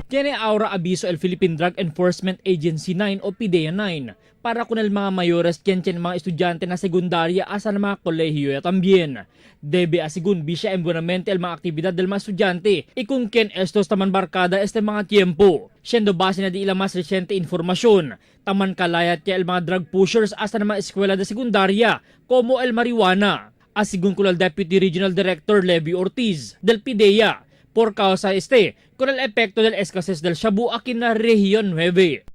Tiene ahora aviso el Philippine Drug Enforcement Agency 9 o PDEA 9 para con el mga mayores quien tiene mga estudyante na sekundarya asa na mga kolehiyo ya también. Debe asigun bisya en buenamente el mga actividad del mga estudyante y kung quien estos taman barkada este mga tiempo. Siendo base na di ila mas reciente informasyon, taman kalayat ya el mga drug pushers hasta na mga eskwela de sekundarya como el marihuana. Asigun ko al Deputy Regional Director Levy Ortiz del PDEA por causa este con el efecto del escasez del shabu aquí na Rehiyon 9.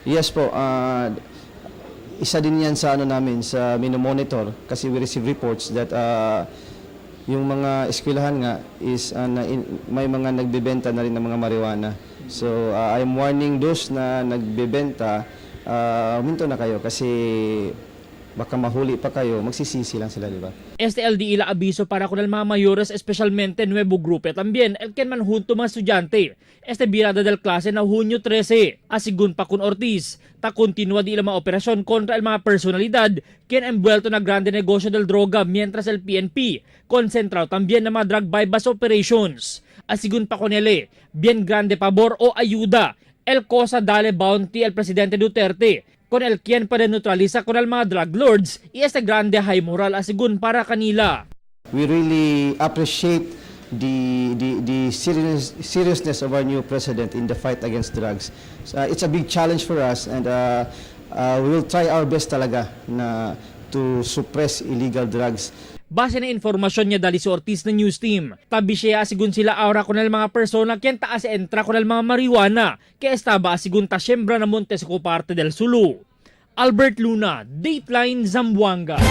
Yes po, isa din yan sa ano namin, sa minomonitor kasi we receive reports that yung mga eskwelahan nga is may mga nagbebenta na rin ng mga marijuana. So I'm warning those na nagbebenta, huminto na kayo kasi baka mahuli pa kayo, magsisisi lang sila, di ba? Este LDE la aviso para con el mga mayores, especialmente nuevo grupo también el quien man junto mga estudyante. Este virada del klase na Hunyo 13. Asigun pa kun Ortiz, ta continua di ila mga operasyon kontra el mga personalidad quien envuelto na grande negosyo del droga mientras el PNP concentrado también na mga drug buy-bust operations. Asigun pa con ele, bien grande pabor o ayuda el cosa dale bounty el presidente Duterte con el quien puede neutraliza con el mga drug lords y este grande high moral asigun para kanila. We really appreciate the seriousness of our new president in the fight against drugs. So, it's a big challenge for us and we will try our best talaga na to suppress illegal drugs. Base na informasyon niya dali si Ortiz na news team. Tabi siya asigun sila aura con el mga persona quien taas entra con el mga marihuana que estaba asigun ta siyembra na Monte sa parte del Sulu. Albert Luna, Dateline Zamboanga.